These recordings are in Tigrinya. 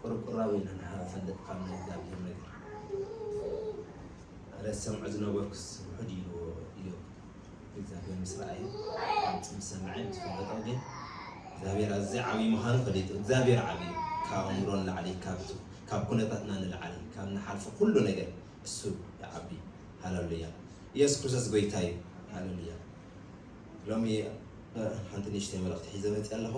ቁርቁራዊ ኢና ንሓ ፈልጥ ካብ ናይ እግዚኣብሔር ነገር። ኣረ ዝሰምዖ ዝነበርኩስ ውሑድ ኢልዎ ኢሉ እግዚኣብሔር ምስ ረኣየ፣ ምስ ሰምዐ፣ ምስ ፈለጠ ግን እግዚኣብሔር ኣዝዩ ዓብዪ ምዃኑ ፈሊጡ። እግዚኣብሔር ዓብዪ እዩ። ካብ ኣእምሮ ንላዕሊ፣ ካብ፣ ካብ ኩነታትና ንላዕሊ፣ ካብ ንሓልፎ ኩሉ ነገር እሱ ይዓቢ። ሃሌሉያ። ኢየሱስ ክርስቶስ ጎይታ እዩ። ሃሌሉያ። ሎሚ፣ እ፣ ሓንቲ ንእሽተይ መልእኽቲ ሒዘ መፅእ ኣለኹ።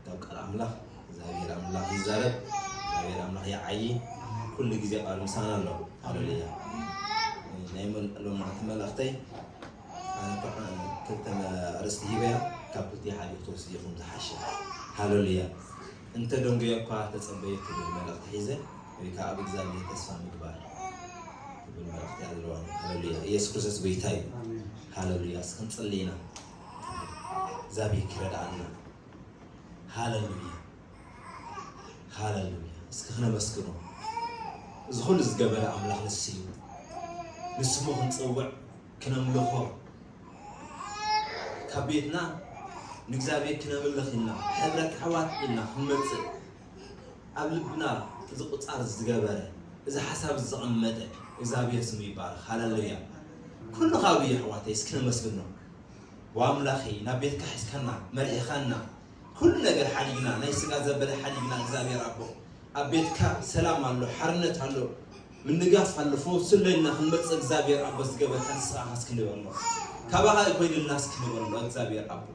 ካብ ቃል ኣምላኽ እግዚኣብሔር ኣምላኽ ይዛረብ። እግዚኣብሔር ኣምላኽ ይዓዪ። ኩሉ ግዜ ቃሉ ምሳና ኣሎ። ሃሌሉያ። ናይ መል-፣ ሎማዕንቲ መልእኽተይ ኣነ እኳ ክልተ ኣርእስቲ ሂበያ፣ ካብ ክልቲኡ ሓደ ክትወስዱ ኢኹም ዝሓሸ። ሃሌሉያ። እንተ ደንጉየ እኳ ተጸበዩ ትብል መልእኽቲ ሒዘ፣ ወይ ከዓ ኣብ እግዚኣብሔር ተስፋ ምግባር ትብል መልእኽቲ እያ ዘለዋ። ሃሌሉያ። ኢየሱስ ክርስቶስ ጎይታ እዩ። ኣሜን። ሃሌሉያ። እስኪ ክንጽሊ ኢና። እግዚኣብሔር ክረድኣና። ሃሌሉያ፣ ሃሌሉያ። እስኪ ክነመስግኖ። እዚ ኩሉ ዝገበረ ኣምላኽ ንሱ እዩ። ንስሙ ክንጽውዕ፣ ክነምልኾ፣ ካብ ቤትና ንእግዚኣብሔር ክነምልኽ ኢልና፣ ሕብረት ኣሕዋት ኢልና ክንመጽእ፣ ኣብ ልብና እዚ ቁጻር ዝገበረ፣ እዚ ሓሳብ ዘቐመጠ እግዚኣብሔር ስሙ ይባረኽ። ሃሌሉያ። ኩሉ ካብኡ እዩ ኣሕዋተይ፣ እስኪ ነመስግኖ። ወኣምላኸይ፣ ናብ ቤትካ ሒዝካና፣ መሪሕኻና፣ ኩሉ ነገር ሓዲግና፣ ናይ ስጋ ዘበለ ሓዲግና፣ እግዚኣብሔር ኣቦ፣ ኣብ ቤትካ ሰላም ኣሎ፣ ሓርነት ኣሎ፣ ምንጋፍ ኣሎ፣ ፈውሲ ኣሎ ኢልና ክንመጽእ እግዚኣብሔር ኣቦ ዝገበርካ ንስኻ ኢኻ እስኪ ንበሎ። ካባኻ ኣይኮይንልና እስኪ ንበሎ እግዚኣብሔር ኣቦ።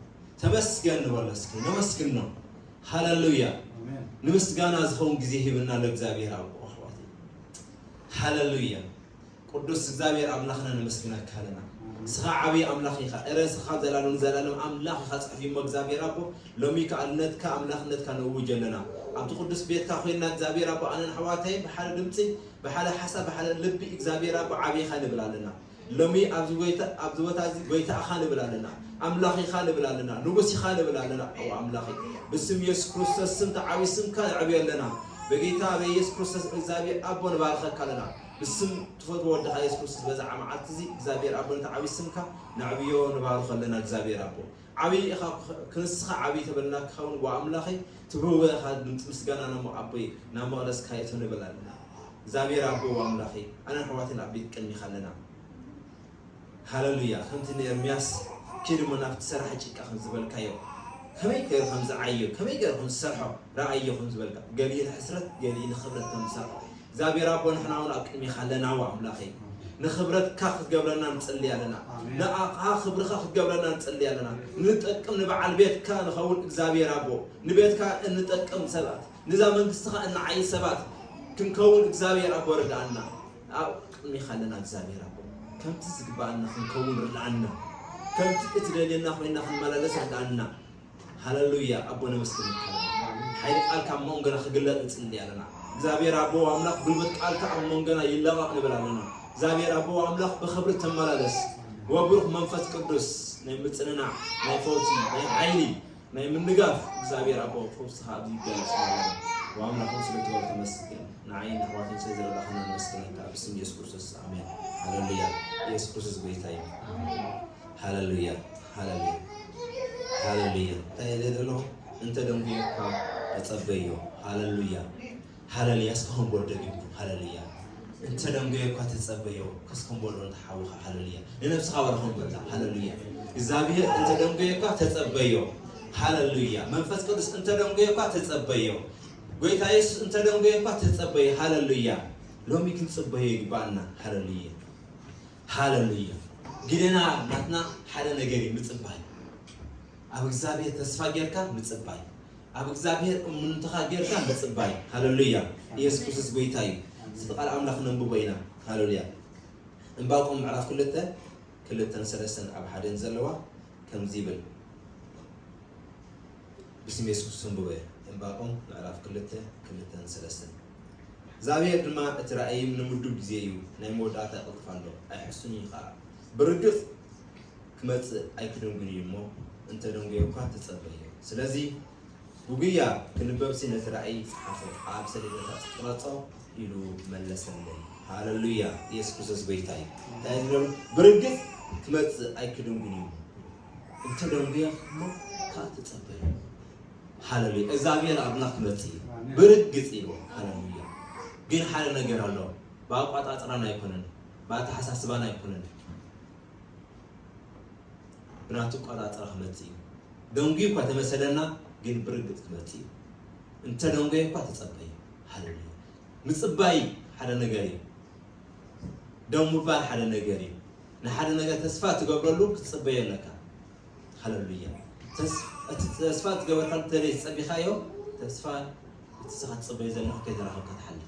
ተመስገን ንበሎ እስኪ፣ ነመስግኖ። ሃሌሉያ። ኣሜን። ንምስጋና ዝኸውን ግዜ ሂብና ለእግዚኣብሔር ኣቦ ኣሕዋተይ። ሃሌሉያ። ቅዱስ እግዚኣብሔር ኣምላኽና ነመስግነካ ኣለና። ንስኻ ዓብዪ ኣምላኽ ኢኻ። እረ ንስኻ ዘላለም ዘላለም ኣምላኽ ኢኻ ጽሑፍ እሞ እግዚኣብሔር ኣቦ፣ ሎሚ ከኣልነትካ ኣምላኽነትካ ነእውጅ ኣለና። ኣብቲ ቅዱስ ቤትካ ኮይንና እግዚኣብሔር ኣቦ ኣነን ኣሕዋተይ ብሓደ ድምፂ፣ ብሓደ ሓሳብ፣ ብሓደ ልቢ እግዚኣብሔር ኣቦ ዓብዪ ኢኻ ንብል ኣለና። ሎሚ ኣብዚ ጎይታ፣ ኣብዚ ቦታ እዚ ጎይታ ኢኻ ንብል ኣለና። ኣምላኽ ኢኻ ንብል ኣለና። ንጉስ ኢኻ ንብል ኣለና። ኣቦ ኣምላኸይ ብስም የሱስ ክርስቶስ ስም ተዓብዩ ስምካ ነዕብዮ ኣለና። በጌታ በኢየሱስ ክርስቶስ እግዚኣብሔር ኣቦ ንባርኸካ ኣለና። ብስም ትፈትዎ ወድኻ የሱስ ክርስቶስ በዛ መዓልቲ እዚ እግዚኣብሔር ኣቦ ነቲ ዓብዪ ስምካ ነዕብዮ ንባርኾ ኣለና እግዚኣብሔር ኣቦ። ዓብዪ ኢኻ ክንስኻ ዓብዪ ተበልና ክኸውን ወኣምላኸይ ትብህወ ኢኻ ድምፂ ምስጋና ናሞ ኣቦይ ናብ መቕደስካ የእቶ ንብል ኣለና። እግዚኣብሔር ኣቦ ወኣምላኸይ ኣነን ኣሕዋተይን ኣብ ቤት ቅድሚኻ ኣለና። ሃሌሉያ። ከምቲ ንኤርምያስ ኪድ እሞ ናብቲ ሰራሒ ጭቃ ከም ዝበልካዮ፣ ከመይ ገይሩ ከም ዝዓዮ፣ ከመይ ገይሩ ከም ዝሰርሖ ረኣዮ ከም ዝበልካ፣ ገሊኡ ንሕስረት፣ ገሊኡ ንኽብረት ከም ዝሰርሖ፣ እግዚኣብሔር ኣቦ ንሕና እውን ኣብ ቅድሚኻ ኣለና፣ ዋ ኣምላኸይ። ንኽብረትካ ክትገብረና ንጽሊ ኣለና። ኣሜን። ንኣኻ ክብርኻ ክትገብረና ንጽሊ ኣለና። ንጠቅም ንበዓል ቤትካ ንኸውን እግዚኣብሔር ኣቦ፣ ንቤትካ እንጠቅም ሰባት፣ ንዛ መንግስትኻ እንዓይ ሰባት ክንከውን እግዚኣብሔር ኣቦ ርድኣና። ኣብ ቅድሚኻ ኣለና እግዚኣብሔር ኣቦ። ከምቲ ዝግብኣና ክንከውን ርድኣና። ከምቲ እትደልየና ኮይና ክንመላለስ ርድኣና። ሃሌሉያ ኣቦ ነመስግነካ ኣለና። ሓይሊ ቃልካ ኣብ መንጎና ክግለጥ ንጽሊ ኣለና። እግዚኣብሔር ኣቦ ኣምላኽ ጉልበት ቃልካ ኣብ መንጎና ይለቐቕ ንብል ኣለና። እግዚኣብሔር ኣቦ ኣምላኽ ብኽብሪ ተመላለስ። ወብሩኽ መንፈስ ቅዱስ ናይ ምጽንናዕ፣ ናይ ፈውሲ፣ ናይ ሓይሊ ናይ ምንጋፍ እግዚኣብሔር ኣቦ ፈውስኻ ኣብዚ ይገለጽ ማለት ነው። ወኣምላኽ ስለ ትበል ተመስገን። ንዓይ ንኣሕዋተይ ስለ ዝረዳእኻና ነመስግነካ ብስም ኢየሱስ ክርስቶስ ኣሜን። ሃሌሉያ። ኢየሱስ ክርስቶስ ጎይታ እዩ። ሃሌሉያ። ሃሌሉያ። ሃሌሉያ። እንታይ ኢለ ዘለኹ? እንተ ደንጉየካ ተጸበዮ። ሃሌሉያ። ሃሌሉያ። እስከ ኾንቦል ደጊምኩም ሃሌሉያ። እንተ ደንጎየ እኳ ተጸበዮ። ከስከም በሎ እንተ ሓውኻ ሃሌሉያ። ንነብስኻ ወላ ኾንቦልታ ሃሌሉያ። እግዚኣብሔር እንተ ደንጎየ እኳ ተጸበዮ። ሃሌሉያ። መንፈስ ቅዱስ እንተ ደንጎየ እኳ ተጸበዮ። ጎይታ የሱስ እንተ ደንጎየ እኳ ተጸበዮ። ሃሌሉያ። ሎሚ ክንጽበዮ ይግባኣና። ሃሌሉያ። ሃሌሉያ። ግደና ናትና ሓደ ነገር እዩ ምጽባይ። ኣብ እግዚኣብሔር ተስፋ ጌርካ ምጽባይ። ኣብ እግዚኣብሔር እምንትኻ ጌርካ ምጽባይ። ሃሌሉያ። ኢየሱስ ክርስቶስ ጎይታ እዩ። እዚ ቃል ኣምላኽ ነንብቦ ኢና። ሃሌሉያ። ዕንባቆም ምዕራፍ ክልተ፣ ክልተን ሰለስተን ኣብ ሓደን ዘለዋ ከምዚ ይብል። ብስም የሱስ ክርስቶስ ኣንብቦ እየ። ዕንባቆም ምዕራፍ ክልተ፣ ክልተን ሰለስተን። እግዚኣብሔር ድማ እቲ ራእይ ንምዱብ ግዜ እዩ፣ ናይ መወዳእታ ይቕልጥፍ ኣሎ፣ ኣይሕሱን እዩ ኸኣ። ብርግጽ ክመጽእ ኣይክደንጉን እዩ እሞ፣ እንተ ደንጉየ እኳ ተጸበዮ። ስለዚ ብጉያ ክንበብሲ ነቲ ራእይ ጸሓፎ፣ ኣብ ሰሌዳታት ቅረጾ ኢሉ መለሰለይ። ሃሌሉያ! ኢየሱስ ክርስቶስ ጎይታ እዩ። እንታይ እዩ ዝብሎ? ብርግጽ ክመጽእ ኣይክደንጉን እዩ። እንተ ደንጉየ እሞ ከኣ ተጸበዮ። ሃሌሉያ! እግዚኣብሔር ኣምላኽ ክመጽእ እዩ። ብርግጽ ኢልዎ። ሃለሉያ። ግን ሓደ ነገር ኣሎ። ብኣቋጻጽራና ኣይኮነን፣ ብኣተሓሳስባና ኣይኮነን። ብናቱ ኣቋጻጽራ ክመጽእ እዩ። ደንጉዩ እኳ ተመሰለና፣ ግን ብርግጽ ክመጽእ እዩ። እንተ ደንጎየ እኳ ተጸበዩ። ሃለሉያ። ምጽባይ ሓደ ነገር እዩ። ደው ምባል ሓደ ነገር እዩ። ንሓደ ነገር ተስፋ ትገብረሉ ክትጽበዮ ኣለካ። ሃለሉያ። ተስ-፣ እቲ ተስፋ ትገበርካሉ እንተ ጸቢኻዮ፣ ተስፋ እቲ ንስኻ ትጽበዮ ዘለኻ ከይተረኸብካ ትሓልፍ።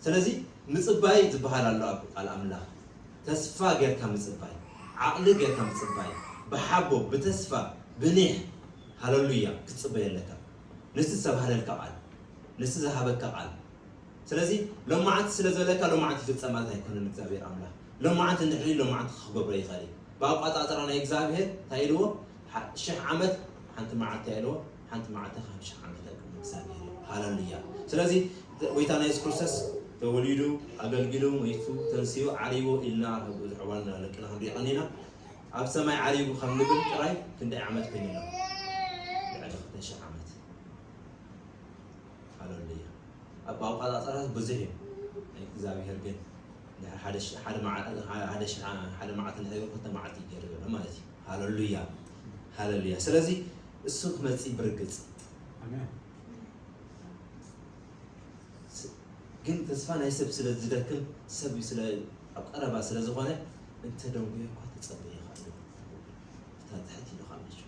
ስለዚ ምጽባይ ዝበሃል ኣሎ ኣብ ቃል ኣምላኽ። ተስፋ ጌርካ ምጽባይ፣ ዓቕሊ ጌርካ ምጽባይ፣ ብሓቦ፣ ብተስፋ፣ ብኒሕ፣ ሃለሉያ፣ ክትጽበይ ኣለካ። ነቲ ዝተባህለልካ ቃል፣ ነቲ ዝሃበካ ቃል። ስለዚ ሎማዓንቲ ስለ ዝበለካ ሎማዓንቲ ይፍጸም ማለት ኣይኮነን። እግዚኣብሔር ኣምላኽ ሎማዓንቲ እንድሕር ኢሉ ሎማዓንቲ ክገብሮ ይኽእል እዩ። ብኣቋጻጽራ ናይ እግዚኣብሔር እንታይ ኢልዎ? ሓ-፣ ሽሕ ዓመት ሓንቲ መዓልቲ ኢልዎ፣ ሓንቲ መዓልቲ ከም ሽሕ ዓመት ኣይኮነን እግዚኣብሔር። ሃለሉያ። ስለዚ ጎይታና የሱስ ክርስቶስ ተወሊዱ፣ ኣገልጊሉ፣ ሞይቱ፣ ተንሲኡ፣ ዓሪቡ ኢልና ብዙሕ እዋን ለቅና ክንሪኦ ቀኒና። ኣብ ሰማይ ዓሪቡ ከም ንብል ጥራይ ክንደይ ዓመት ኮይኑና? ልዕሊ ክልተ ሽሕ ዓመት። ሃለሉያ። ኣብ ኣቋጻጽራታት ብዙሕ እዩ። ናይ እግዚኣብሔር ግን ድሕሪ ሓደ ሽ-፣ ሓደ መዓ-፣ ሓደ ሽ-፣ ሓደ መዓልቲ እንድሕር ክልተ መዓልቲ ይገይር ዘሎ ማለት እዩ። ሃለሉያ። ሃለሉያ። ስለዚ እሱ ክመጽእ ብርግጽ። ኣሜን። ስ-፣ ግን ተስፋ ናይ ሰብ ስለ ዝደክም፣ ሰብ ስለ ኣብ ቀረባ ስለ ዝኾነ፣ እንተ ደንጉየ እኳ ተጸበየ ይኽእል እዩ። እታ ትሕት ኢሉ ካብ ልጁ።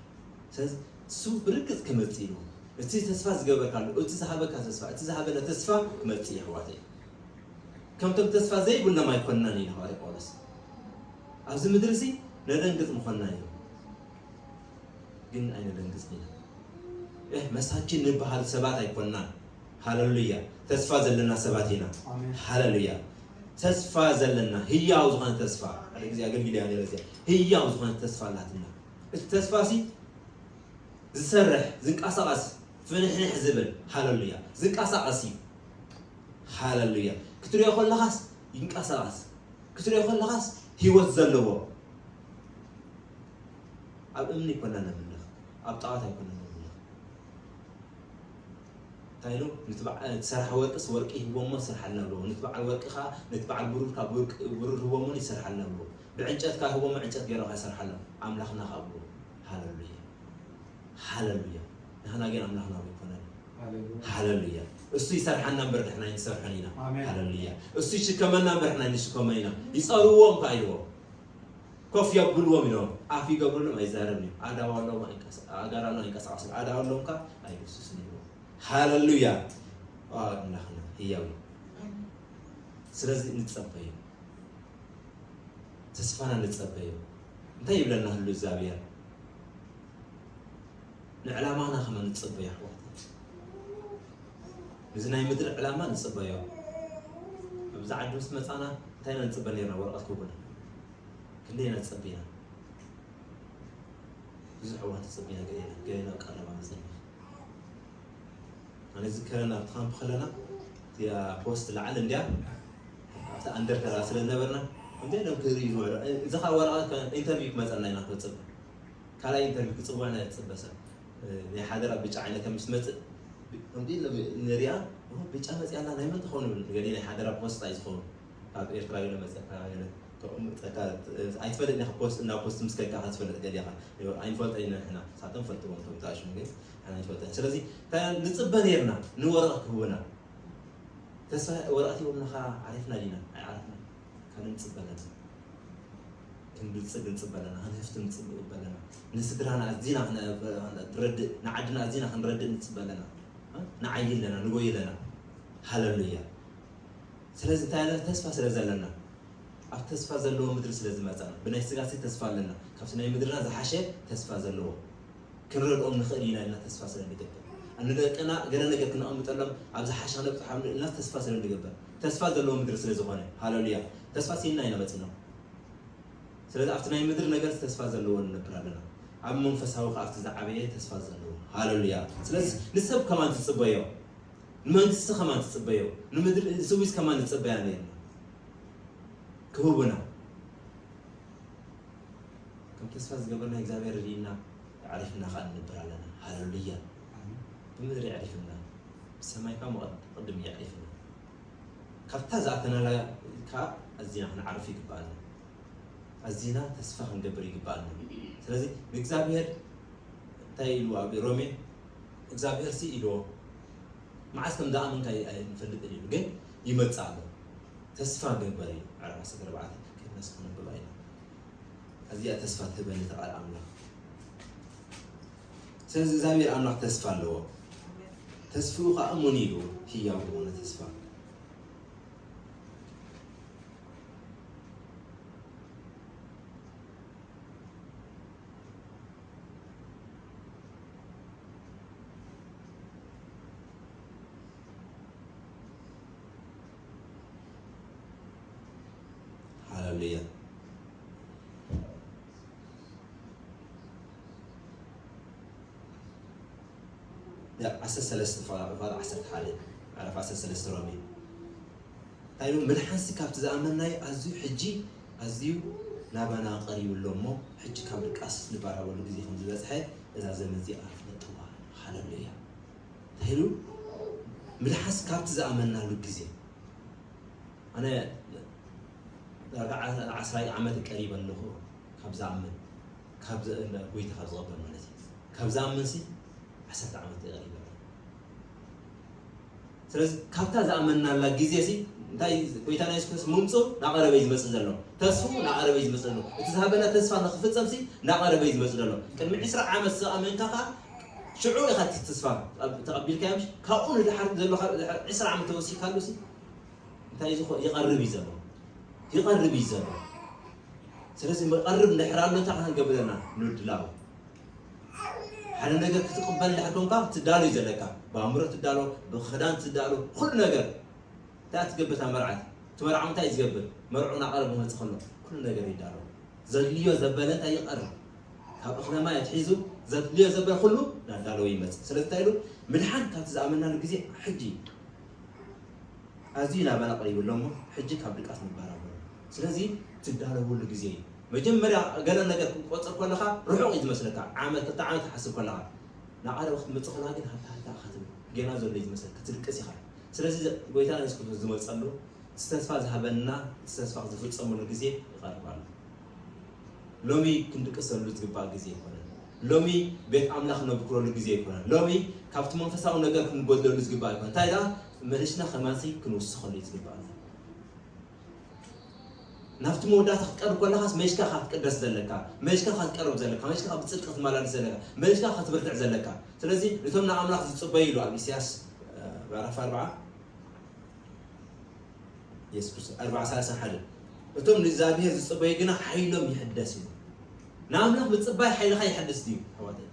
ስለዚ እሱ ብርግጽ ክመጽእ ኢሉ። እቲ ተስፋ ዝገበርካሉ፣ እቲ ዝሃበካ ተስፋ፣ እቲ ዝሃበና ተስፋ ክመጽእ እዩ ኣሕዋተይ። ከምቶም ተስፋ ዘይብሎም ኣይኮንናን ኢና ሃዋርያ ጳውሎስ። ኣብዚ ምድሪ እዚ ነደንግጽ ምኾንና እዩ። ግን ኣይነደንግጽን ኢና። እህ፣ መሳኪን ንበሃል ሰባት ኣይኮንናን። ሃለሉያ። ተስፋ ዘለና ሰባት ኢና። ኣሜን። ሃለሉያ። ተስፋ ዘለና፣ ህያው ዝኾነ ተስፋ። ሓደ ግዜ ኣገልግል እያ ነይረ እዚኣ። ህያው ዝኾነ ተስፋ ኣላትና። እቲ ተስፋ ሲ ዝሰርሕ፣ ዝንቀሳቐስ፣ ፍንሕንሕ ዝብል። ሃለሉያ። ዝንቀሳቐስ እዩ። ሃለሉያ። ክትሪኦ ከለኻስ ይንቀሳቐስ። ክትሪኦ ከለኻስ ህይወት ዘለዎ። ኣብ እምኒ ኣይኮናን ነምልኽ፣ ኣብ ጣዖት ኣይኮናን ነምልኽ። እንታይ ኢሉ? ነቲ በዓ-፣ እቲ ሰራሕ ወርቅስ ወርቂ ይህቦ እሞ ይሰርሓልና ብሎ። ነቲ በዓል ወርቂ ኸዓ፣ ነቲ በዓል ብሩር ካብ ብሩር፣ ብሩር ህቦ እሞ ይሰርሓልና ብሎ። ብዕንጨት ካብ ህቦ እሞ ዕንጨት ገይሩ ኸዓ ይሰርሓልና። ኣምላኽና ኸዓ ብሎ። ሃለሉያ። ሃለሉያ። ንሕና ግን ኣምላኽና ኣይኮነን። ሃለሉያ። ሃለሉያ። እሱ ይሰርሓና እምበር ንሕና ኣይንሰርሖን ኢና። ኣሜን። ሃለሉያ። እሱ ይሽከመና እምበር ንሕና ኣይንሽከሞን ኢና። ይጸርዎም ከኣ ኢልዎ። ኮፍ የብልዎም ኢሎም። ኣፍ ይገብሩሎም ኣይዛረብን እዮም። ኣእዳው ኣለዎም ኣይንቀሳ-፣ ኣእጋር ኣለዎም ኣይንቀሳቐሱን። ኣእዳው ኣለዎም ከኣ ኣይድህስሱን ኢልዎ። ሃለሉያ። ዋ፣ ኣምላኽና ህያው እዩ። ስለዚ ንጸበዮ። ተስፋና ንጸበዮ። እንታይ ይብለና ህሉ እግዚኣብሔር? ንዕላማና ከመ ንጽበዮ ኣሕዋት። እዚ ናይ ምድሪ ዕላማ ንጽበዮ። ኣብዚ ዓዲ ምስ መጻና እንታይ ኢና ንጽበ ነርና? ወረቐት ክቡና። ክንደይ ኢና ንጽበ ኢና? ብዙሕ እዋን ተጸቢና ገሌና፣ ገሌና ቀረባ መጸና። ኣነ ዝከረና ኣብቲ ካምፕ ከለና፣ እቲኣ ፖስት ላዕሊ እንድያ፣ ኣብቲ ኣንደር ከለና ስለ ዝነበርና፣ እንደ ኢሎም ክርኢ ዝውዕሉ። እዚ ኸዓ ወረቐት ከ-፣ ኢንተርቪው ክመጸና ኢና ክጽበ። ካልኣይ ኢንተርቪው ክጽውዕና እያ ትጽበ ሰብ። ናይ ሓደራ ብጫ ዓይነት ምስ መጽእ፣ ከምዚ ኢለ ንሪኣ፣ "ኦ፣ ብጫ መጽያ ኣላ፣ ናይ መን ትኸውን?" ይብል። ገለ ናይ ሓደራ ፖስት እዩ ዝኸውን። ካብ ኤርትራ ገለ መጸካ፣ ገለ ተቐምጠካ፣ ኣይትፈልጥ ኢኻ፣ ፖስት፣ እንዳ ፖስት ምስ ከድካ ኢኻ ትፈልጥ ገለ ኢኻ። ኣይንፈልጦ ኢና ንሕና፣ ንሳቶም ፈልጥዎም፣ እቶም ተኣሽሙ ግን ንሕና ኣይንፈልጦ። ስለዚ፣ እንታይ ንጽበ ነይርና፣ ንወረቐት ክህቡና። ተስፋ ወረቐት ሂቦምና ኸዓ ዓሪፍና ዲና? ኣይዓረፍናን። ካልእ ንጽበ ኣለና። ክንብልጽግ ንጽበ ኣለና። ክንህፍትም ንጽበ ኣለና። ንስድራና ኣዚና ክነ-፣ ክንረድእ፣ ንዓድና ኣዚና ክንረድእ ንጽበ ኣለና። ንዓዪ ኣለና፣ ንጎዪ ኣለና። ሃለሉያ። ስለዚ እንታይ ኣለና? ተስፋ ስለ ዘለና። ኣብ ተስፋ ዘለዎ ምድሪ ስለ ዝመጻና። ብናይ ስጋሲ ተስፋ ኣለና። ካብቲ ናይ ምድርና ዝሓሸ ተስፋ ዘለዎ። ክንረድኦም ንኽእል ኢና ኢልና ተስፋ ስለ ንገብር። ንደቅና ገለ ነገር ክነቐምጠሎም፣ ኣብ ዝሓሸ ክነብጽሖም ኢልና ተስፋ ስለ ንገብር። ተስፋ ዘለዎ ምድሪ ስለ ዝኾነ። ሃለሉያ። ተስፋ ሲና ኢና መጺና። ስለዚ ኣብቲ ናይ ምድሪ ነገር ተስፋ ዘለዎ ንነብር ኣለና። ኣብ መንፈሳዊ ከኣ ኣብቲ ዝዓበየ ተስፋ ዘለዎ። ሃለሉያ። ስለዚ ንሰብ ከማን ትጽበዮ። ንመንግስቲ ከማን ትጽበዮ። ንምድሪ ስዊስ ከማን ንጽበያ ነርና። ክህቡና። ከም ተስፋ ዝገበርና እግዚኣብሔር ርዲእና፣ ኣዕሪፍና ከኣ ንነብር ኣለና። ሃለሉያ። ኣሜን። ብምድሪ የዕሪፍና፣ ብሰማይ ከኣ መቐድ-፣ ቅድም የዕሪፍና። ካብታ ዝኣተናላ ከኣ ኣዚና ክንዓርፍ ይግብኣና። ኣዚና ተስፋ ክንገብር ይግብኣና። ስለዚ ንእግዚኣብሔር እንታይ ኢልዎ ኣብ ሮሜ? እግዚኣብሔር ሲ ኢልዎ፣ መዓስ ከም ዝኣመንካ ኣይ-፣ ኣይንፈልጥን ኢሉ፣ ግን ይመጽእ ኣሎ። ተስፋ ግበር ኢሉ። ዕራፍ ዓሰርተ ኣርባዕተ ከይድና እስከ ነንብባ ኢና። ኣዚኣ ተስፋ ትህበኒ እታ ቃል ኣምላኽ። ስለዚ እግዚኣብሔር ኣምላኽ ተስፋ ኣለዎ። ተስፍኡ ኸኣ እሙን ኢሉ ህያው ዝኾነ ተስፋ። ሃሌሉያ። ያ፣ ዓሰርተ ሰለስተ ፋ-፣ ፋ-፣ ዓሰርተ ሓደ፣ ምዕራፍ ዓሰርተ ሰለስተ ሮሜ። እንታይ ኢሉ? ምድሓንሲ ካብቲ ዝኣመንናዮ ኣዝዩ ሕጂ ኣዝዩ ናባና ቀሪቡ ኣሎ እሞ፣ ሕጂ ካብ ድቃስ ንባረረሉ ግዜ ከም ዝበጽሐ እዛ ዘመን እዚኣ ፍለጥዋ። ሃሌሉያ። እንታይ ኢሉ? ምድሓንሲ ካብቲ ዝኣመንናሉ ግዜ። ኣነ ዳርጋ ዓ-፣ ዓስራይ ዓመት ቀሪበ ኣለኹ ካብ ዝኣምን፣ ካብ ዘ-፣ ጎይታ ካብ ዝቕበል ማለት እዩ። ካብ ዝኣምን ሲ ዓሰርተ ዓመት ቀሪበ ኣለኹ። ስለዚ ካብታ ዝኣመንናላ ግዜ ሲ እንታይ፣ ጎይታና የሱስ ክርስቶስ ምምጽኡ ናቐረበ እዩ ዝመጽእ ዘሎ። ተስፍኡ ናቐረበ እዩ ዝመጽእ ዘሎ። እቲ ዝሃበና ተስፋ ንኽፍጸም ሲ ናቐረበ እዩ ዝመጽእ ዘሎ። ቅድሚ ዕስራ ዓመት ዝኣመንካ ከኣ ሽዑ ኢኻ እቲ ተስፋ ተቐቢልካዮ፣ ምሽ? ካብኡ ንድሓር ዘሎ፣ ካብ ዕስራ ዓመት ተወሲድካሉ ሲ እንታይ ዝኾ-፣ ይቐርብ እዩ ዘሎ። ይቐርብ እዩ ዘሎ። ስለዚ መቐርብ እንድሕር ኣሎ እንታይ ክንገብር ኣለና? ንድላው። ሓደ ነገር ክትቕበል እንድሕር ኮንካ ትዳሎ እዩ ዘለካ። ብኣእምሮ ትዳሎ፣ ብኽዳን ትዳሎ፣ ኩሉ ነገር። እንታይ ትገብር እታ መርዓት? እቲ መርዓዊ እንታይ እዩ ዝገብር? መርዑ እናቐረበ ክመጽእ ከሎ ኩሉ ነገር ይዳሎ። ዘድልዮ ዘበለ እንታይ ይቐርብ? ካብ እኽለ ማይ ኣትሒዙ ዘድልዮ ዘበለ ኩሉ እናዳለወ ይመጽእ። ስለዚ እንታይ ኢሉ? ምድሓን ካብቲ ዝኣመናሉ ግዜ ሕጂ እዩ። ኣዝዩ ናባና ቀሪቡ ኣሎ እሞ፣ ሕጂ ካብ ድቃስ ንባረር በሎ። ስለዚ ትዳለወሉ ግዜ እዩ። መጀመርያ ገለ ነገር ክትቆጽር ከለኻ ርሑቕ እዩ ዝመስለካ። ዓመት፣ ክልተ ዓመት ትሓስብ ከለኻ። ናቐረበ ክትመጽእ ከለኻ ግን ሃታ ሃታ ኢኻ ትብል። ጌና ዘሎ እዩ ዝመስለካ፣ ክትድቅስ ኢኻ። ስለዚ ጎይታና የሱስ ክርስቶስ ዝመጸሉ፣ እቲ ተስፋ ዝሃበና፣ እቲ ተስፋ ዝፍጸመሉ ግዜ ይቐርብ ኣሎ። ሎሚ ክንድቅሰሉ ዝግባእ ግዜ ኣይኮነን። ሎሚ ቤት ኣምላኽ ነብክረሉ ግዜ ኣይኮነን። ሎሚ ካብቲ መንፈሳዊ ነገር ክንጎድለሉ ዝግባእ ኣይኮነን። እንታይ ደኣ? መሊስና ከማንሲ ክንውስኸሉ እዩ ዝግባእ። ናብቲ መወዳእታ ክትቀርብ ከለኻስ መሊስካ ኢኻ ክትቅደስ ዘለካ፣ መሊስካ ኢኻ ክትቀርብ ዘለካ፣ መሊስካ ኢኻ ብጽድቂ ክትመላለስ ዘለካ፣ መሊስካ ኢኻ ክትብርትዕ ዘለካ። ስለዚ እቶም ንኣምላኽ ዝጽበዩ ኢሉ ኣብ ኢሳያስ፣ እ፣ ምዕራፍ ኣርብዓ፣ የሱስ ክርስቶስ፣ ኣርብዓ ሰላሳ ሓደ፣ እቶም ንእግዚኣብሔር ዝጽበዩ ግና ሓይሎም ይሕደስ እዩ። ንኣምላኽ ምጽባይ ሓይልኻ ይሕድስ ድዩ ኣሕዋተይ?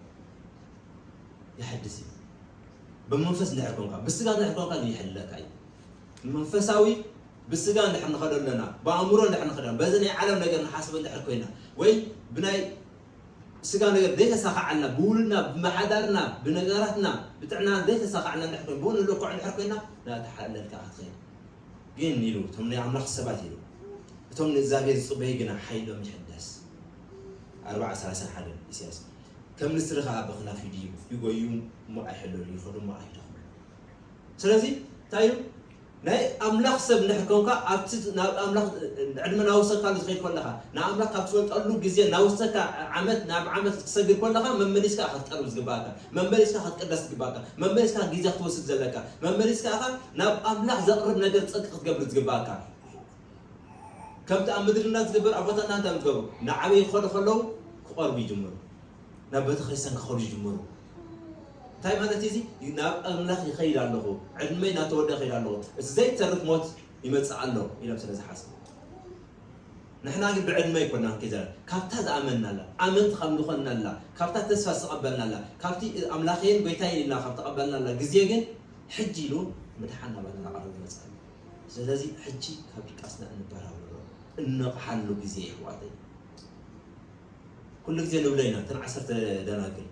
ይሕድስ እዩ። ብመንፈስ እንድሕር ኮንካ፣ ብስጋ እንድሕር ኮንካ ይሕለካ እዩ። መንፈሳዊ ብስጋ እንድሕር ንኸዶ ኣለና፣ ብኣእምሮ እንድሕር ንኸዶ፣ በዚ ናይ ዓለም ነገር ንሓስብ እንድሕር ኮይና፣ ወይ ብናይ ስጋ ነገር ዘይተሳኻዓልና፣ ብውሉድና፣ ብመሓዳርና፣ ብነገራትና፣ ብጥዕና ዘይተሳኻዓልና እንድሕር ኮይና፣ ብኡ ንልክዖ እንድሕር ኮይና፣ ናተሓለልካ ክትኸይድ። ግን ኢሉ፣ እቶም ናይ ኣምላኽ ሰባት ኢሉ፣ እቶም ንእግዚኣብሔር ዝጽበዩ ግና ሓይሎም ይሕደስ። ኣርብዓ ሰላሳ ሓደ ኢሳያስ። ከም ንስሪ ኸኣ በኽናፍ ይድይቡ፣ ይጎዩ እሞ ኣይሕለሉ፣ ይኸዱ እሞ ኣይደኽሙ። ስለዚ እንታይ እዩ? ናይ ኣምላኽ ሰብ እንድሕር ኮንካ፣ ኣብቲ ናብ ኣምላኽ ዕድመ ናወሰካሉ ዝኸይድ ከለኻ፣ ንኣምላኽ ካብ ትፈልጠሉ ግዜ ናወሰካ ዓመት ናብ ዓመት ክትሰግድ ከለኻ፣ መመሊስካ ክትቀርብ ዝግባእካ፣ መመሊስካ ክትቅደስ ዝግባእካ፣ መመሊስካ ግዜ ክትወስድ ዘለካ፣ መመሊስካ ኢኻ ናብ ኣምላኽ ዘቕርብ ነገር ጽድቂ ክትገብር ዝግባእካ። ከምቲ ኣብ ምድርና ዝግበር ኣቦታትና እንታይ ዝገብሩ? ንዓበይ ክኸዱ ከለዉ ክቐርቡ ይጅምሩ። ናብ ቤተክርስትያን ክኸዱ ይጅምሩ። እንታይ ማለት እዩ እዚ? ናብ ኣምላኽ ይኸይድ ኣለኹ፣ ዕድመይ እናተወደኣ ይኸይድ ኣለኹ፣ እቲ ዘይተርፍ ሞት ይመጽእ ኣሎ ኢሎም ስለ ዝሓስቡ። ንሕና ግን ብዕድመ ኣይኮናን ከይዘና፣ ካብታ ዝኣመንናላ፣ ኣመንቲ ካብ ዝኾንናላ፣ ካብታ ተስፋ ዝተቐበልናላ፣ ካብቲ ኣምላኸይን ጎይታይን ኢልና ካብ ተቐበልናላ ግዜ ግን፣ ሕጂ ኢሉ ምድሓን ናባና እናቐረበ ይመጽእ ኣሎ። ስለዚ ሕጂ ካብ ድቃስና እንበራበሮ፣ እንነቕሓሉ ግዜ እዩ ኣሕዋተይ። ኩሉ ግዜ ንብሎ ኢና፣ እተን ዓሰርተ ደናግል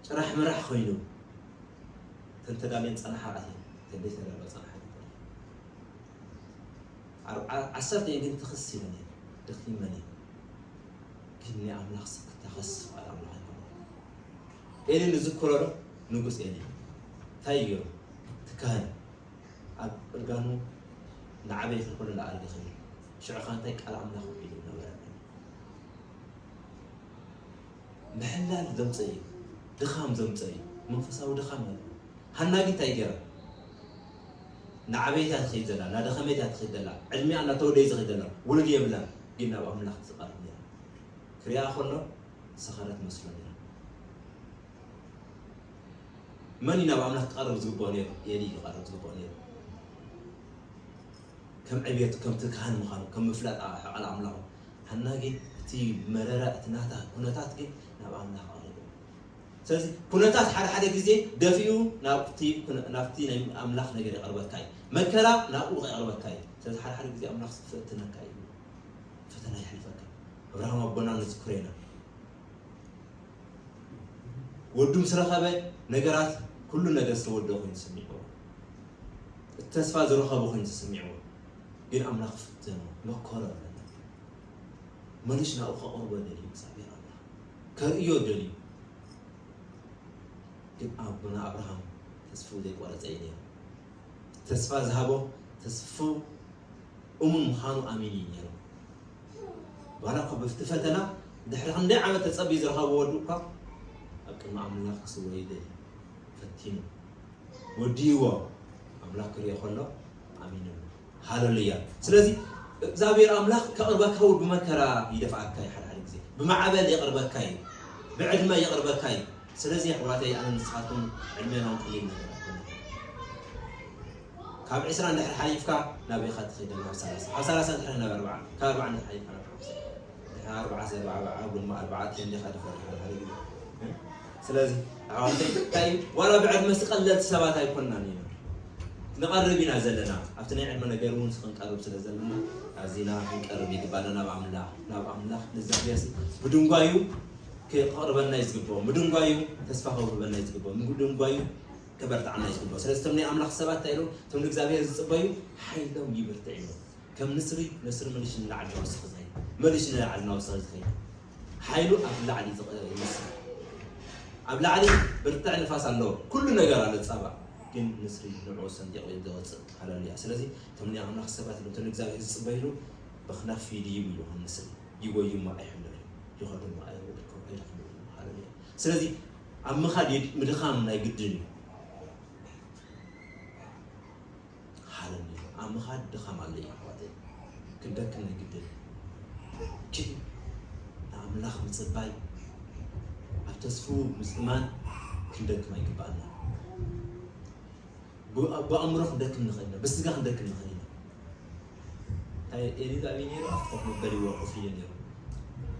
ጭራሕ ምራሕ ኮይኑ፣ እተን ተዳልየን ጸንሓ ኣትየን፣ እተን ዘይተዳልዋ ጸንሓ ኣይተን። ኣርብዓ፣ ዓሰርተ እየን ግን ትኽስ ኢለን እየን፣ ደኺመን እየን። ግን ናይ ኣምላኽ ሰብ ክታኸስ ፍቓድ ኣምላኽ ኣይኮነን። ኤሊ ንዝክሮ ዶ? ንጉስ ኤሊ እንታይ እዩ ገይሩ? እቲ ካህን ኣብ እርጋኑ ንዓበይቲ ኩሉ ንኣድጊ ኸይዱ። ሽዑ ኸኣ እንታይ ቃል ኣምላኽ ውዒሉ ነበረ? ምሕላል ዘምጽእ እዩ፣ ድኻም ዘምጽእ እዩ፣ መንፈሳዊ ድኻም ማለት እዩ። ሃና ግን እንታይ ገይራ? ንዓበይቲ እያ ትኸይድ ዘላ፣ ናደኸመት እያ ትኸይድ ዘላ፣ ዕድሚኣ እናተወደየ ዝኸይድ ዘላ፣ ውሉድ የብላን፣ ግን ናብ ኣምላኽ ትቐርብ ነይራ። ክሪኣ ከሎ ሰኸረት መስሎ ነይራ። መን እዩ ናብ ኣምላኽ ክቐርብ ዝግብኦ ነይሩ? ኤሊ እዩ ክቐርብ ዝግብኦ ነይሩ። ከም ዕብየቱ፣ ከምቲ ካህን ምዃኑ፣ ከም ምፍላጥ ቃል ኣምላኹ። ሃና ግን እቲ መረረ፣ እቲ ናታ ኩነታት ግን ናብ ኣምላኽ ኣቕሪቡ። ስለዚ ኩነታት ሓደ ሓደ ግዜ ደፊኡ ናብቲ ኩነ-፣ ናብቲ ናይ ኣምላኽ ነገር የቕርበካ እዩ። መከራ ናብኡ የቕርበካ እዩ። ስለዚ ሓደ ሓደ ግዜ ኣምላኽ ዝፈትነካ እዩ። ፈተና የሕልፈካ። ኣብርሃም ኣቦና ንዝክሮ ኢና። ወዱ ምስ ረኸበ ነገራት፣ ኩሉ ነገር ዝተወደኦ ኮይኑ ተሰሚዕዎ። እቲ ተስፋ ዝረኸቦ ኮይኑ ተሰሚዕዎ። ግን ኣምላኽ ፈተኖ፣ መከሮ ኣለና። መሊሱ ናብኡ ከቕርቦ ደልዩ እግዚኣብሔር ኣምላኽ። ከርእዮ ደልዩ። ግን ኣቦና ኣብርሃም ተስፍኡ ዘይቆረጸ እዩ ነይሩ። ተስፋ ዝሃቦ ተስፍኡ እሙን ምዃኑ ኣሚኑ እዩ ነይሩ። ዋላ እኳ በቲ ፈተና ድሕሪ ክንደይ ዓመት ተጸብዩ ዝረኸቦ ወዱ እኳ ኣብ ቅድሚ ኣምላኽ ክስወ ይደሊ። ፈቲኑ። ወድይዎ። ኣምላኽ ክርእዮ ከሎ ኣሚኑ። ሃለሉያ። ስለዚ እግዚኣብሔር ኣምላኽ ከቕርበካ እውን ብመከራ ይደፍኣካ እዩ፣ ሓደ ሓደ ግዜ ብማዕበል የቕርበካ እዩ፣ ብዕድመ የቕርበካ እዩ። ስለዚ ኣሕዋተይ፣ ኣነ ንስኻትኩም ዕድሜና እውን ቀሊል ነገር ኣይኮነን። ካብ ዕስራ እንድሕር ሓሊፍካ ናበይ ኢኻ ትኸይድ? ናብ ሰላሳ። ካብ ሰላሳ እንድሕር ናብ ኣርብዓ፣ ካብ ኣርብዓ እንድሕር ሓሊፍካ ናብ ሓምሳ። ድሕሪ ኣርብዓ፣ ኣርብዓ፣ ኣርብዓ፣ ጎማ ኣርብዓ፣ ኣርብዓ፣ ኣርብዓ፣ ኣርብዓ፣ ኣርብዓ፣ ስለዚ ኣሕዋተይ፣ እንታይ እዩ? ዋላ ብዕድመ ዝቐለልቲ ሰባት ኣይኮንናን ኢና። ንቐርብ ኢና ዘለና። ኣብቲ ናይ ዕድመ ነገር እውን ክንቀርብ ስለ ዘለና፣ ኣዚና ክንቀርብ ይግባና ናብ ኣምላኽ። ናብ ኣምላኽ ንእግዚኣብሔር ብድንጓዩ ክቐርበና እዩ ዝግብኦ። ብድንጓዩ ተስፋ ከውህበና እዩ ዝግብኦ። ብድንጓዩ ከበርትዓና እዩ ዝግብኦ። ስለዚ እቶም ናይ ኣምላኽ ሰባት እንታይ ኢሉ? እቶም ንእግዚኣብሔር ዝጽበዩ ሓይሎም ይብርትዕ ኢሉ። ከም ንስሪ፣ ንስሪ መሊሱ ንላዕሊ እናወሰኸ ዝኸይድ፣ መሊሱ ንላዕሊ እናወሰኸ ዝኸይድ፣ ሓይሉ ኣብ ላዕሊ ዝቐ-፣ ይመስል። ኣብ ላዕሊ ብርትዕ ንፋስ ኣለዎ፣ ኩሉ ነገር ኣሎ፣ ጸባ። ግን ንስሪ ንዕኡ ሰንጢቑ እዩ ዝወጽእ። ሃለሉያ። ስለዚ እቶም ናይ ኣምላኽ ሰባት ኢሉ፣ እቶም ንእግዚኣብሔር ዝጽበይሉ፣ ብኽናፍ ይድይቡ ኢሉ፣ ከም ንስሪ ይጎዩ እሞ ኣይሕለሉን፣ ይኸዱ እሞ ኣይወድቁ፣ ኣይደኽሙን። ሃለሉያ። ስለዚ ኣብ ምኻድ የድ-፣ ምድኻም ናይ ግድን እዩ። ሃለሉያ። ኣብ ምኻድ ድኻም ኣሎ እዩ፣ ኣሕዋተይ። ክንደክም ናይ ግድን። ግን ንኣምላኽ ምጽባይ፣ ኣብ ተስፍኡ ምጽማን ክንደክም ኣይግባኣና። ብ-፣ ብኣእምሮ ክንደክም ንኽእል ኢና፣ ብስጋ ክንደክም ንኽእል ኢና። እንታይ ኤሊ ዛቢ ነይሩ? ኣብ ኮፍ መበሊ ኮፍ ኢሉ ነይሩ።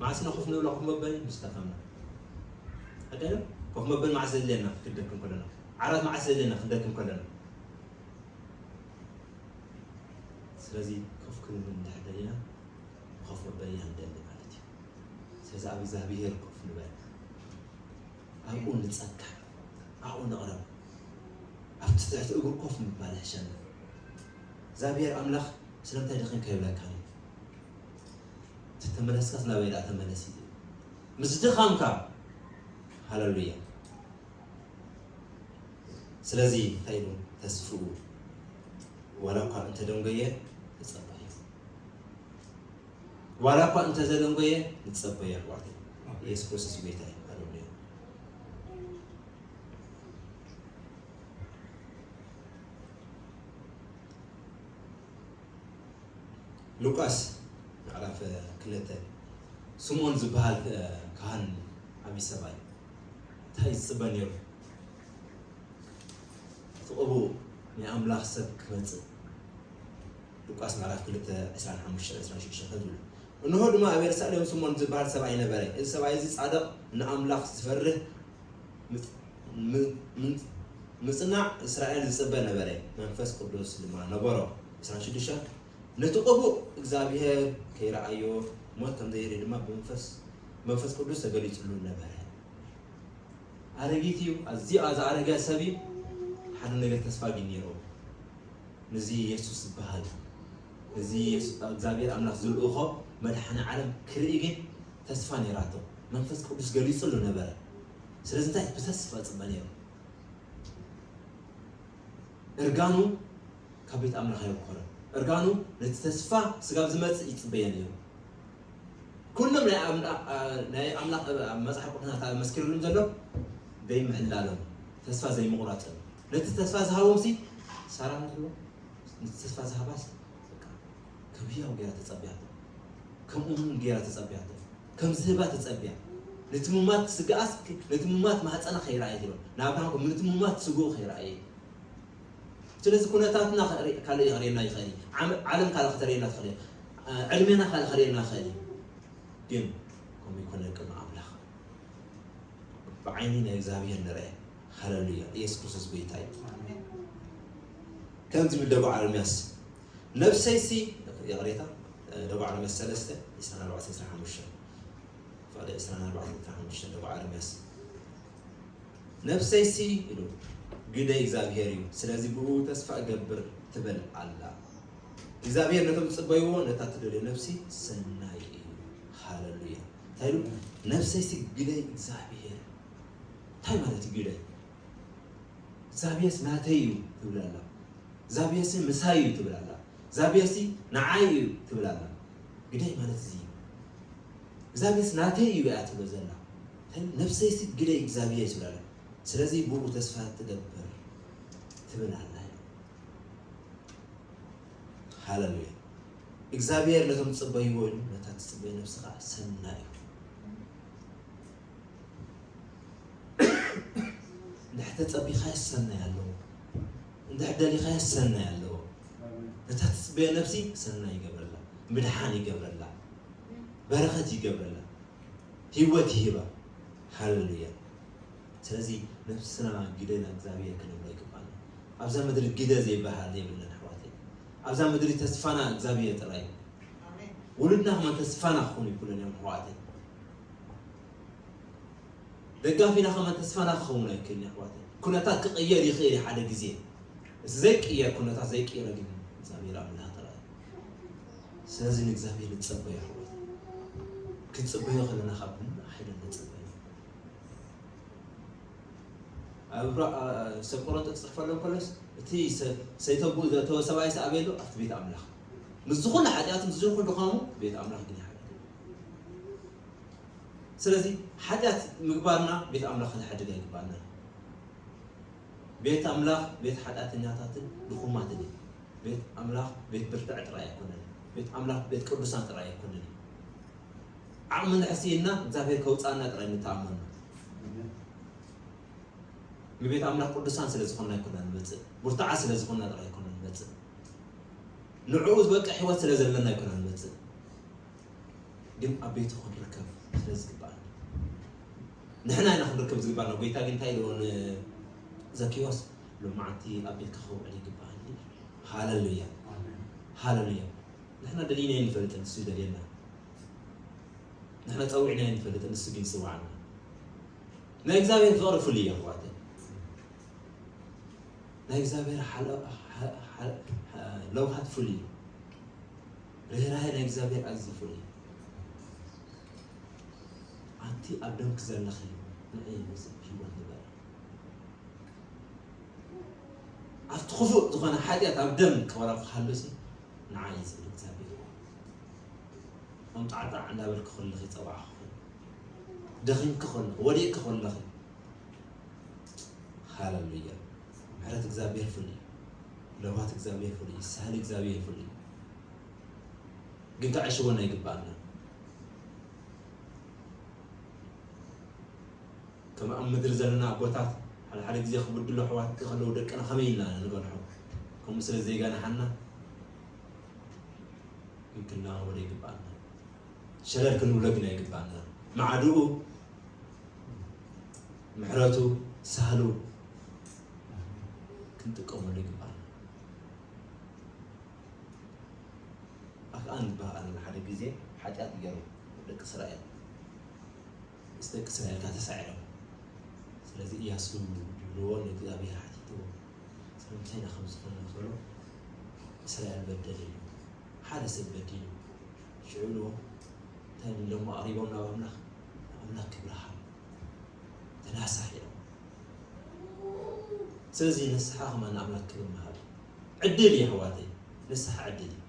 መዓስ ኢና ኮፍ ንብላ ኮፍ መበሊ? ምስ ደኸምና። ኣደለ? ኮፍ መበሊ መዓስ ዘድልየና? ክንደክም ከለና። ዓራት መዓስ ዘድልየና? ክንደክም ከለና። ስለዚ ኮፍ ክንብል እንድሕር ደሊና፣ ኮፍ መበሊ ኢና ንደሊ ማለት እዩ። ስለዚ ኣብ እግዚኣብሔር ኮፍ ንበል። ኣብኡ ንጸግዕ፣ ኣብኡ ንቕረብ። ኣብቲ ትሕቲ እግሩ ኮፍ ምባል ይሕሸና። እግዚኣብሔር ኣምላኽ ስለምንታይ ደኺምካ ይብለካ እዩ። ተተመለስካስ ናበይ ደኣ ተመለስ እዩ። ምስ ድኻምካ፣ ሃለሉያ። ስለዚ እንታይ ኢሉ? ተስፍኡ ዋላ እኳ እንተደንጎየ ንጸበዮ። ዋላ እኳ እንተዘደንጎየ ንጸበዮ ኣሕዋተይ። ኢየሱስ ክርስቶስ ጎይታ እዩ። ሃሌሉያ። ሉቃስ ምዕራፍ ክልተ፣ ስምዖን ዝበሃል ካህን ዓብዪ ሰብኣይ እንታይ ዝጽበ ነይሩ? እቲ ቅቡእ ናይ ኣምላኽ ሰብ ክመጽእ። ሉቃስ ምዕራፍ ክልተ ዕስራን ሓሙሽተን ዕስራን ሽዱሽተን ከምዚ ይብሉ። እንሆ ድማ ኣብ የሩሳሌም ስምዖን ዝበሃል ሰብኣይ ነበረ። እዚ ሰብኣይ እዚ ጻድቕ፣ ንኣምላኽ ዝፈርህ፣ ምጽ-፣ ም-፣ ም-፣ ምጽናዕ እስራኤል ዝጽበ ነበረ። መንፈስ ቅዱስ ድማ ነበሮ። ዕስራን ሽዱሽተን ነቲ ቅቡእ እግዚኣብሔር ከይረኣዮ ሞት ከም ዘይርኢ ድማ ብመንፈስ፣ መንፈስ ቅዱስ ተገሊጹሉ ነበረ። ኣረጊት እዩ፣ ኣዝዩ ዝኣረገ ሰብ እዩ። ሓደ ነገር ተስፋ ግን ነይሩ። ነዚ የሱስ ዝበሃል፣ ነዚ የሱ-፣ እግዚኣብሔር ኣምላኽ ዝልእኾ መድሓኒ ዓለም ክርኢ ግን ተስፋ ነይራቶ። መንፈስ ቅዱስ ገሊጹሉ ነበረ። ስለዚ እንታይ ብተስፋ ጽበ ነይሩ። እርጋኑ ካብ ቤት ኣምላኽ ኣይወኮረን። እርጋኑ ነቲ ተስፋ ስጋብ ዝመጽእ ይጽበየ ነይሩ። ኩሎም ናይ ኣምላ- ኣ- ናይ ኣምላኽ ኣብ መጽሓፍ ቅዱስና ካብ መስኪሩሎም ዘሎ ዘይምሕላሎም፣ ተስፋ ዘይምቑራጽን፣ ነቲ ተስፋ ዝሃቦምሲ ሳራ ንትሎ ነቲ ተስፋ ዝሃባስ በቃ ከም ህያው ገይራ ተጸቢያቶ፣ ከም እሙን ገይራ ተጸቢያቶ፣ ከም ዝህባ ተጸቢያ፣ ነቲ ምማት ስጋኣስ ነቲ ምማት ማህፀና ከይረኣየ ትሎ ንኣብርሃም ከም ነቲ ምማት ስግኡ ከይረኣየ። ስለዚ ኩነታትና ካልእ ከርእየና ይኽእል እዩ። ዓም- ዓለም ካልእ ከተርእየና ትኽእል እዩ። ዕድሜና ካልእ ከርእየና ይኽእል እዩ። ግን ከምኡ ይኮነ ቅድሚ ኣምላኽ ብዓይኒ ናይ እግዚኣብሔር ንርአ። ሃለሉያ። ኢየሱስ ክርስቶስ ጎይታ እዩ። ከምዚ ይብል ደቡዕ ኣርምያስ፣ ነፍሰይሲ፣ ይቕሬታ፣ ደቡዕ ኣርምያስ ሰለስተ፣ ዕስራን ኣርባዕተን፣ ዕስራን ሓሙሽተን፣ ፍቕዲ ዕስራን ኣርባዕተን፣ ዕስራን ሓሙሽተን፣ ደቡዕ ኣርምያስ፣ ነፍሰይሲ ኢሉ፣ ግደይ እግዚኣብሔር እዩ፣ ስለዚ ብኡ ተስፋ እገብር ትብል ኣላ። እግዚኣብሔር ነቶም ዝጽበይዎ ነታ ትደልዮ ነፍሲ ሰናይ እዩ። ሃለሉያ። እንታይ ኢሉ? ነፍሰይሲ ግደይ እግዚኣብሔር። እንታይ ማለት እዩ ግደይ? እግዚኣብሔርስ ናተይ እዩ ትብል ኣላ። እግዚኣብሔርሲ ምሳይ እዩ ትብል ኣላ። እግዚኣብሔርሲ ንዓይ እዩ ትብል ኣላ። ግደይ ማለት እዚ እዩ። እግዚኣብሔርስ ናተይ እዩ እያ ትብሎ ዘላ። እንታይ ኢሉ? ነፍሰይሲ ግደይ እግዚኣብሔር እዩ ትብል ኣላ። ስለዚ ብኡ ተስፋ ትገብር ትብል ኣላ። ሃለሉያ። እግዚኣብሔር ነቶም ዝጽበይዎ ኢሉ ነታ ትጽበይ ነፍሲ ኸዓ ሰናይ እዩ። እንድሕር ተጸቢኻዮ ሰናይ ኣለዎ። እንድሕር ደሊኻዮ ሰናይ ኣለዎ። ነታ ትጽበዮ ነፍሲ ሰናይ ይገብረላ፣ ምድሓን ይገብረላ፣ በረኸት ይገብረላ፣ ህይወት ይህባ። ሃለሉያ። ስለዚ ነፍስና ግደና እግዚኣብሔር ክንብሎ ይግባና። ኣብዛ ምድሪ ግደ ዘይበሃል የብልናን ኣሕዋተይ። ኣብዛ ምድሪ ተስፋና እግዚኣብሔር ጥራይ እዩ። ውሉድና ከማን ተስፋና ክኾኑ ኣይክእሉን እዮም ኣሕዋተይ። ደጋፊና ከማን ተስፋና ክኸውን ኣይክእልን ኣሕዋተይ። ኩነታት ክቕየር ይኽእል እዩ ሓደ ግዜ። እዚ ዘይቅየር ኩነታት ዘይቅየረ ግን እግዚኣብሔር ኣምላኽ ጥራይ እዩ። ስለዚ ንእግዚኣብሔር ንጸበዮ ኣሕዋተይ። ክንጽበዮ ከለና ካብ ምንም ሓይሊ ንጸበዮ። ኣብ ራ- አ- ሰብ ቆሮንቶስ ክጽሕፈሎም ከሎስ እቲ ሰ- ሰይተብኡ ዘእተወ ሰብኣይ ሰኣበሉ ኣብቲ ቤት ኣምላኽ ምስ ዝኾነ ሓጢኣቱ ምስ ዝኾነ ድኻሙ ቤት ኣምላኽ ግን ይሓድግ። ስለዚ ሓጢኣት ምግባርና ቤት ኣምላኽ ክንሓድግ ኣይግባእና። ቤት ኣምላኽ ቤት ሓጢኣተኛታትን ድኹማትን እዩ። ቤት ኣምላኽ ቤት ብርትዐ ጥራይ ኣይኮነን። ቤት ኣምላኽ ቤት ቅዱሳን ጥራይ ኣይኮነን። ዓቕሚ ንሕስኢና እግዚኣብሔር ከውፅኣና ጥራይ ንተኣመኑ። ንቤት ኣምላኽ ቅዱሳን ስለ ዝኾንና ኣይኮና ንመጽእ። ብርቱዓት ስለ ዝኾንና ጥራይ ኣይኮና ንመጽእ። ንዕኡ ዝበቅዕ ህይወት ስለ ዘለና ኣይኮና ንመጽእ። ግን ኣብ ቤቱ ክንርከብ ስለ ዝግባኣና ንሕና ኢና ክንርከብ ዝግባና። ጎይታ ግን እንታይ ኢልዎ ንዘኪዎስ? ሎማዓንቲ ኣብ ቤትካ ክውዕል ይግባኣኒ። ሃለሉያ። ሃለሉያ። ንሕና ደሊና ይንፈልጥ ንሱ ይደልየና። ንሕና ጸዊዕና ይንፈልጥ ንሱ ግን ይጽዋዕና። ናይ እግዚኣብሔር ፍቕሪ ፍሉይ እዩ ኣሕዋተይ። ናይ እግዚኣብሔር ሓለ- ሓ- ሓ- ሓ- ለውሃት ፍሉይ እዩ። ርህራሄ ናይ እግዚኣብሔር ኣዝዩ ፍሉይ እዩ። ኣንቲ ኣብ ደምኪ ዘለኺ ንዕይ ምስ ህይወት ንበረ ኣብቲ ክፉእ ዝኾነ ሓጢኣት ኣብ ደም ክቕረብ ክሃሉሲ ንዓይ ዝብል እግዚኣብሔር። ከም ጣዕጣዕ እንዳበልኪ ከለኺ ጸዋዕኺ፣ ደኺምኪ ከለኺ፣ ወዲቕኪ ከለኺ፣ ሃለሉያ። ምሕረት እግዚኣብሔር ፍሉይ፣ ለውሃት እግዚኣብሔር ፍሉይ፣ ሳህሊ እግዚኣብሔር ፍሉይ። ግን ከዕሽወና ይግባኣና። ከም ኣብ ምድሪ ዘለና ኣቦታት ሓደ ሓደ ግዜ ክብድሉ ኣሕዋት ከለዉ ደቅና ከመይ ኢልና ንገርሖም? ከምኡ ስለ ዘይጋናሓና ግን ክናወደ ይግባኣና። ሸለል ክንብሎ ግን ኣይግባኣና። ማዕድኡ፣ ምሕረቱ፣ ሳህሉ ክንጥቀመሉ ይግባኣና። ኣክኣን ዝበሃል ሓደ ግዜ ሓጢኣት ገይሩ ደቂ እስራኤል ምስ ደቂ እስራኤል ጋር ተሳዒሮም። ስለዚ እያሱ ዝብልዎ ንእግዚኣብሔር ሓቲትዎ፣ ስለምንታይ ኢና ከም ዝኾነ ዝበሎ እስራኤል በደል ኢሉ ሓደ ሰብ በዲሉ ሽዑ ኢልዎ እንታይ ኢሎም ኣቕሪቦም ናብ ኣምላኽ? ኣምላኽ ክብሪ ሃብ። ተናሳሕ ኢሎም። ስለዚ ንስሓ ከማን ንኣምላኽ ክብሪ ምሃብ ዕድል እዩ ኣሕዋተይ። ንስሓ ዕድል እዩ።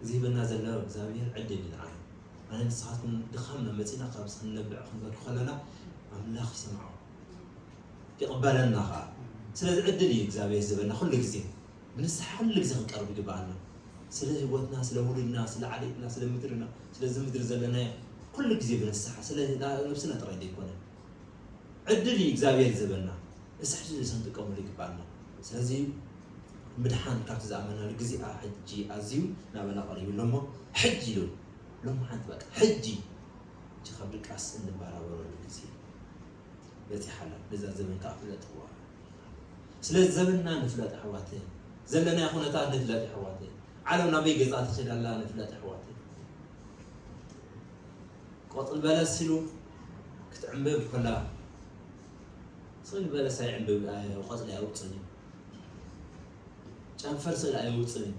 ዝህበና ዘሎ እግዚኣብሔር ዕድል እዩ ንዓና። ኣነ ንስኻትኩም ድኻምና መጺና ካብ ክንነብዕ ክንበኪ ከለና ኣምላኽ ይሰምዖ። ይቕበለና ኸዓ። ስለዚ ዕድል እዩ እግዚኣብሔር ዝህበና ኩሉ ግዜ። ብንስሓ ኩሉ ግዜ ክንቀርብ ይግብኣና። ስለ ህይወትና፣ ስለ ውሉድና፣ ስለ ዓሌትና፣ ስለ ምድርና፣ ስለዚ ምድሪ ዘለናዮ ኩሉ ግዜ ብንስሓ፣ ስለ ነብስና ጥራይ ዘይኮነ። ዕድል እዩ እግዚኣብሔር ዝህበና። እዚ ሕጂ እዚ ክንጥቀመሉ ይግብኣና። ስለዚ ምድሓን ካብቲ ዝኣመናሉ ግዜ ሕጂ ኣዝዩ ናበና ቀሪቡ ኣሎ እሞ ሕጂ ኢሉ ሎሚ ሓንቲ በቃ ሕጂ እቲ ካብ ድቃስ እንበራበረሉ ግዜ በጺሓ ኣላ። ነዛ ዘበን ከኣ ፍለጥዋ። ስለ ዘበንና ንፍለጥ ኣሕዋተይ። ዘለናዮ ኩነታት ንፍለጥ ኣሕዋተይ። ዓለም ናበይ ገጻ ትኸይድ ኣላ ንፍለጥ ኣሕዋተይ። ቆጽሊ በለስ ኢሉ ክትዕምብብ ከላ፣ ስእሊ በለስ ኣይዕምብብ፣ ኣይ-፣ ቆጽሊ ኣይውጽእን እዩ። ጨንፈር ስእሊ ኣይውጽእን እዩ።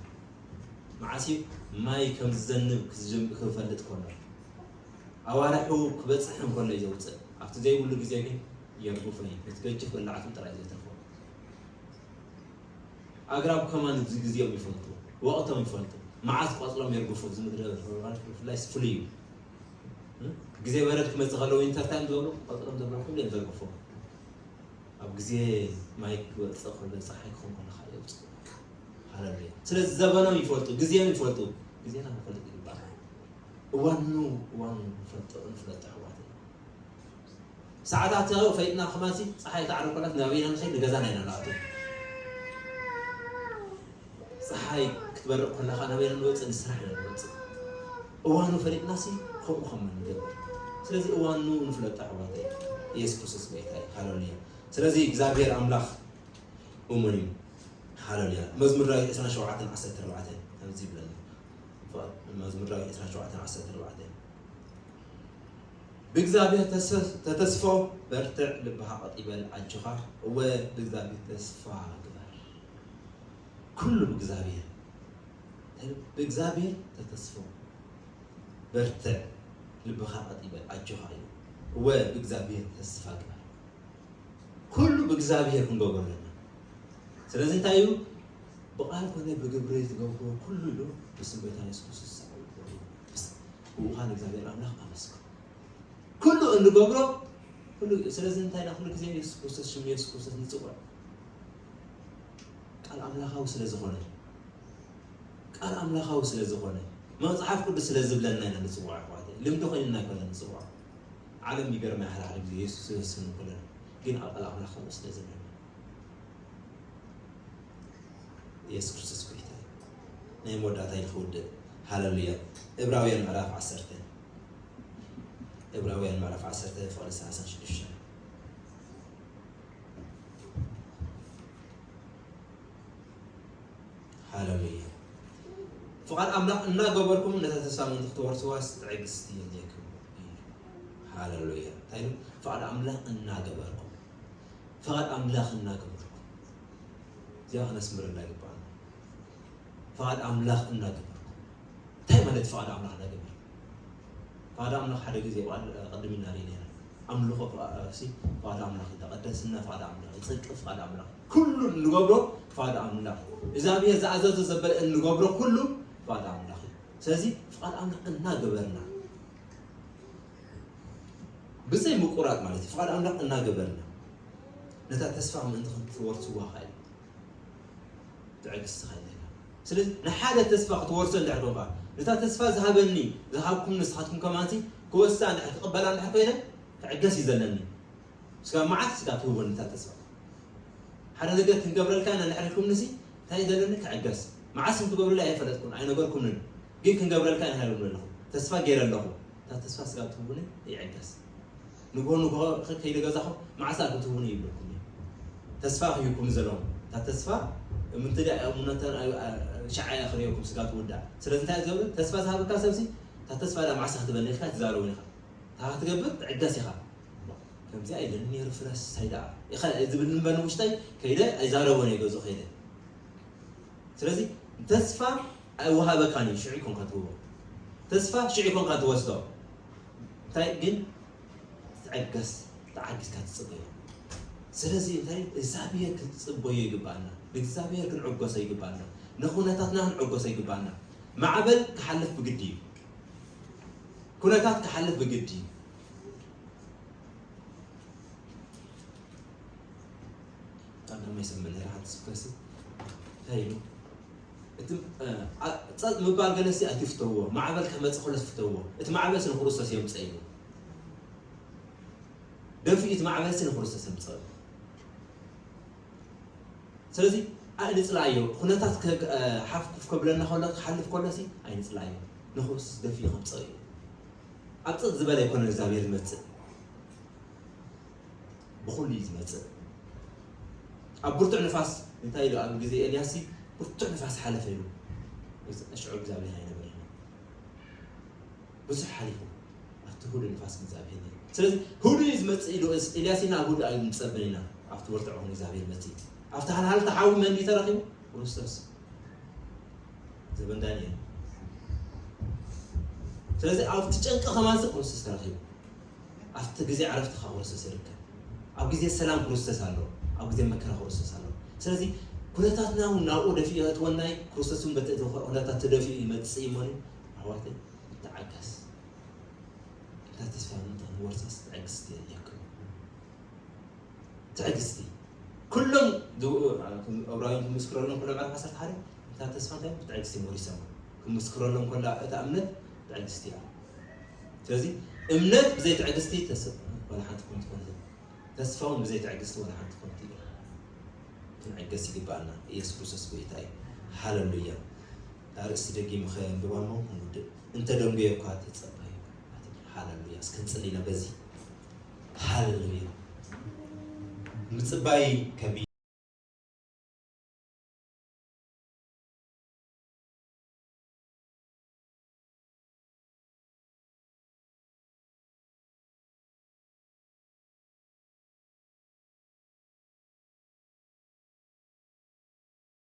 መዓስ እዩ ማይ ከም ዝዘንብ ክዝም-፣ ክፈልጥ ከሎ፣ ኣዋርሑ ክበጽሕ እንከሎ እዩ ዘውጽእ። ኣብቲ ዘይብሉ ግዜ ግን የርግፎ እዩ። ነቲ ገጅፍ በላዕቱ ጥራይ እዩ ዘትርፎ። ኣግራብ ከማን እዚ ግዜኦም ይፈልጡ፣ ወቕቶም ይፈልጡ። መዓስ ቆጽሎም የርግፉ፣ እዚ ምድረ ብፍላይ ፍሉይ እዩ። ግዜ በረድ ክመጽእ ከሎ ዊንተር ታይም ዝበሉ ቆጽሎም ዝበሉ ኩሉ እዮም ዘርግፉ። ኣብ ግዜ ማይ ክወጽእ ከሎ፣ ጸሓይ ክኾን ከሎ ከዓ የውጽእ። ሃሌሉያ። ስለዚ ዘበኖም ይፈልጡ፣ ግዜኦም ይፈልጡ። ግዜና ክንፈልጥ ይግባእ። እዋኑ፣ እዋኑ ንፈልጦ፣ ንፍለጦ ኣሕዋተይ። ሰዓታት ያው ፈይጥና ከማሲ ጸሓይ ትዓርብ ከላ ናበይና ንኸይድ ንገዛና ኢና ንኣቱ። ጸሓይ ክትበርቕ ከላ ኸዓ ናበይና ንወጽእ? ንስራሕ ኢና ንወጽእ። እዋኑ ፈሊጥናሲ ከምኡ ከም ንገብር። ስለዚ እዋኑ ንፍለጦ ኣሕዋተይ። ኢየሱስ ክርስቶስ ጎይታ እዩ። ሃሌሉያ። ስለዚ እግዚኣብሔር ኣምላኽ እሙን እዩ። ሃሌሉያ። መዝሙር ዳዊት ዕስራን ሸውዓተን ዓሰርተ ኣርባዕተ ከምዚ ይብለና። መዝሙር ዳዊት ዕስራን ሸውዓተን ዓሰርተ ኣርባዕተ። ብእግዚኣብሔር ተሰ-፣ ተተስፎ በርትዕ፣ ልብኻ ቀጥ ይበል፣ ኣጆኻ። እወ፣ ብእግዚኣብሔር ተስፋ ግበር። ኩሉ ብእግዚኣብሔር፣ ብእግዚኣብሔር ተተስፎ በርትዕ፣ ልብኻ ቀጥ ይበል፣ ኣጆኻ እዩ። እወ፣ ብእግዚኣብሔር ተስፋ ግበር። ኩሉ ብእግዚኣብሔር ክንገብሮ ኣለና። ስለዚ እንታይ እዩ? ብቓል ኮነ ብግብሪ ትገብሮ ኩሉ ኢሉ ብስም ጎይታ የሱስ ክርስቶስ ብኡ ኸዓ ንእግዚኣብሔር ኣምላኽ ኣመስግኑ። ኩሉ እንገብሮ፣ ኩሉ፣ ስለዚ እንታይ ኢና ኩሉ ግዜ የሱስ ክርስቶስ፣ ሽም የሱስ ክርስቶስ ንጽውዕ? ቃል ኣምላኻዊ ስለ ዝኾነ፣ ቃል ኣምላኻዊ ስለ ዝኾነ፣ መጽሓፍ ቅዱስ ስለ ዝብለና ኢና ንጽውዖ ኣሕዋተይ። ልምዲ ኮይንና ኣይኮነን ንጽውዖ። ዓለም ይገርማ፣ ሓደ ሓደ ግዜ የሱስ የሱስ እንብለና፣ ግን ኣብ ቃል ኣምላኽ ከምኡ ስለ ዝብለና። የሱስ ክርስቶስ ጎይታ እዩ። ናይ መወዳእታ ኢሉ ክውድእ። ሃሌሉያ። ዕብራውያን ምዕራፍ ዓሰርተ። ዕብራውያን ምዕራፍ ዓሰርተ ፍቕዲ ሰላሳን ሽዱሽተን። ሃሌሉያ። ፍቓድ ኣምላኽ እናገበርኩም ነታ ተስፋ ምእንቲ ክትወርስዋስ ትዕግስቲ የድልየኩም እዩ። ሃሌሉያ። እንታይ ኢሉ? ፍቓድ ኣምላኽ እናገበርኩም። ፍቓድ ኣምላኽ እናገበርኩም። እዚኣ ክነስምረላ ይግባኣና። ፍቓድ ኣምላኽ እናገበርኩም። እንታይ ማለት ፍቓድ ኣምላኽ እናገበርኩም? ፍቓድ ኣምላኽ ሓደ ግዜ ብቓል፣ ቅድም ኢልና ርኢና ኢና። ኣምልኾ ፍቓ-፣ ሲ፣ ፍቓድ ኣምላኽ እዩ። ቅድስና ፍቓድ ኣምላኽ እዩ። ጽድቂ ፍቓድ ኣምላኽ እዩ። ኩሉ እንገብሮ ፍቓድ ኣምላኽ እዩ። እግዚኣብሔር ዝኣዘዞ ዘበለ እንገብሮ ኩሉ ፍቓድ ኣምላኽ እዩ። ስለዚ ፍቓድ ኣምላኽ እናገበርና፣ ብዘይ ምቁራጽ ማለት እዩ። ፍቓድ ኣምላኽ እናገበርና፣ ነታ ተስፋ ምእንቲ ክትወርስዋ ኸኣ እዩ። ትዕግስቲ ኸኣ ኣለና። ስለዚ ንሓደ ተስፋ ክትወርሶ እንድሕር ኮንካ፣ ነታ ተስፋ ዝሃበኒ፣ ዝሃብኩም ንስኻትኩም ከማንሲ ክወስዳ እንድሕር ክቕበላ እንድሕር ኮይነ፣ ክዕገስ እዩ ዘለኒ። ስጋብ መዓስ ስጋብ ትህቦኒ እታ ተስፋ? ሓደ ነገር ክንገብረልካ ኢና እንድሕር ኢልኩምኒሲ፣ እንታይ እዩ ዘለኒ? ክዕገስ። መዓስ ከም ትገብሩለይ ኣይፈለጥኩን፣ ኣይነገርኩምንን። ግን ክንገብረልካ ኢና ኢልኩም ኣለኹ። ተስፋ ገይረ ኣለኹ። እታ ተስፋ ስጋብ ትህቡኒ ይዕገስ። ንግሆ ንግሆ ከ-፣ ከይደ ገዛኹም፣ መዓስ ኣልኩም ትህቡኒ ይብለኩም እዩ። ተስፋ ክህብኩም ዘለኹም። እታ ተስፋ፣ እምንቲ ደኣ እሙነተን ኣ-፣ ኣ-፣ ሸዓ እያ ክርእየኩም ስጋ ትውዳእ። ስለዚ እንታይ እዩ ዝገብር? ተስፋ ዝሃበካ ሰብሲ፣ እታ ተስፋ ደኣ መዓስ ክትበኒ ኢልካ ትዛረቡን ኢኻ። እታ ክትገብር ትዕገስ ኢኻ። ከምዚኣ ኢለኒ ነይሩ ፍረስ፣ እንታይ ደኣ ኢኻ ዝብል እምበር ንውሽጠይ ከይደ ኣይዛረቦን እየ ገዝኡ ከይደ። ስለዚ ተስፋ ኣይወሃበካን እዩ፣ ሽዑ ኢኮንካ ትህቦ። ተስፋ ሽዑ ኢኮንካ ትወስዶ። እንታይ ግን ትዕገስ። ተዓጊስካ ትጽበዮ። ስለዚ እንታይ እግዚኣብሔር ክንጽበዮ ይግባኣና፣ ንእግዚኣብሔር ክንዕጎሶ ይግባኣና፣ ንኹነታትና ክንዕጎሶ ይግባኣና። ማዕበል ክሓልፍ ብግዲ እዩ። ኩነታት ክሓልፍ ብግዲ እዩ። ኣነ የሰምዕ ነይረ ሓንቲ ስብከት እንታይ ኢሉ? እቲ እ፣ ኣ- ጸጥ ምባል ገለሲ ኣይትፍተዎ፣ ማዕበል ከመጽእ ከሎ ትፍተዎ። እቲ ማዕበል ንክርስቶስ የምጽእ ኢሉ። ደፊኡ እቲ ማዕበል ንክርስቶስ የምጽእ። ስለዚ ኣይንጽላዮ። ኩነታት ከ- እ፣ ሓፍ ኩፍ ከብለና ከሎ ክሓልፍ ከሎሲ ኣይንጽላዮ። ንክርስቶስ ደፊኡ ከምጽእ እዩ። ኣብ ጸጥ ዝበለ ኣይኮነን እግዚኣብሔር ዝመጽእ። ብኹሉ እዩ ዝመጽእ። ኣብ ብርቱዕ ንፋስ እንታይ ኢሉ ኣብ ግዜ ኤልያስ ብርቱዕ ንፋስ ሓለፈ ኢሉ። ሽዑ እግዚኣብሔር ኣይነበረን። ብዙሕ ሓሊፉ ኣብቲ ህዱእ ንፋስ እግዚኣብሔር ነይሩ። ስለዚ ህዱእ እዩ ዝመጽእ ኢሉ እስ- ኤልያስ ኢና ኣብ ህዱእ ኣይንጸበን ኢና። ኣብቲ ብርቱዕ እውን እግዚኣብሔር መጽእ። ኣብቲ ሃልሃልታ ሓዊ መን እዩ ተረኺቡ? ክርስቶስ። ዘበን ዳንኤል። ስለዚ ኣብቲ ጨንቂ ከማንሲ ክርስቶስ ተረኺቡ። ኣብቲ ግዜ ዕረፍቲ ከዓ ክርስቶስ ይርከብ። ኣብ ግዜ ሰላም ክርስቶስ ኣሎ፣ ኣብ ግዜ መከራ ክርስቶስ ኣሎ። ስለዚ ኩነታትና እውን ናብኡ ደፊኡ የእትወና እዩ። ክርስቶስ እውን በቲ እቲ ኩነታት ተደፊኡ ይመጽእ እዩ እሞ ኣሕዋተይ ንተዓገስ። እታ ተስፋ ምእንቲ ክንወርሳስ ትዕግስቲ የድልየኩም። ትዕግስቲ ኩሎም ዝብኡ ዕብራውያን ክምስክረሎም ኩሎም ዕራፍ ዓሰርተ ሓደ እታ ተስፋ እንታይ ብትዕግስቲ ሞሪሶም ክምስክረሎም ከላ እታ እምነት ትዕግስቲ እያ። ስለዚ እምነት ብዘይ ትዕግስቲ ተስ- ዋላ ሓንቲ ኮን ትኾን ተስፋ እውን ብዘይ ትዕግስቲ ዋላ ሓንቲ ኮን ትብል። ክንዕገስ ይግባኣና። ኢየሱስ ክርስቶስ ጎይታ እዩ። ሃለሉያ። ኣርእስቲ ደጊም ከንብባ እሞ ክንውድእ እንተ ደንጎየ እኳ ተጸባዩ። ሃለሉያ። እስከ ንጽሊ ኢና በዚ ሃለሉያ። ምጽባይ ከቢ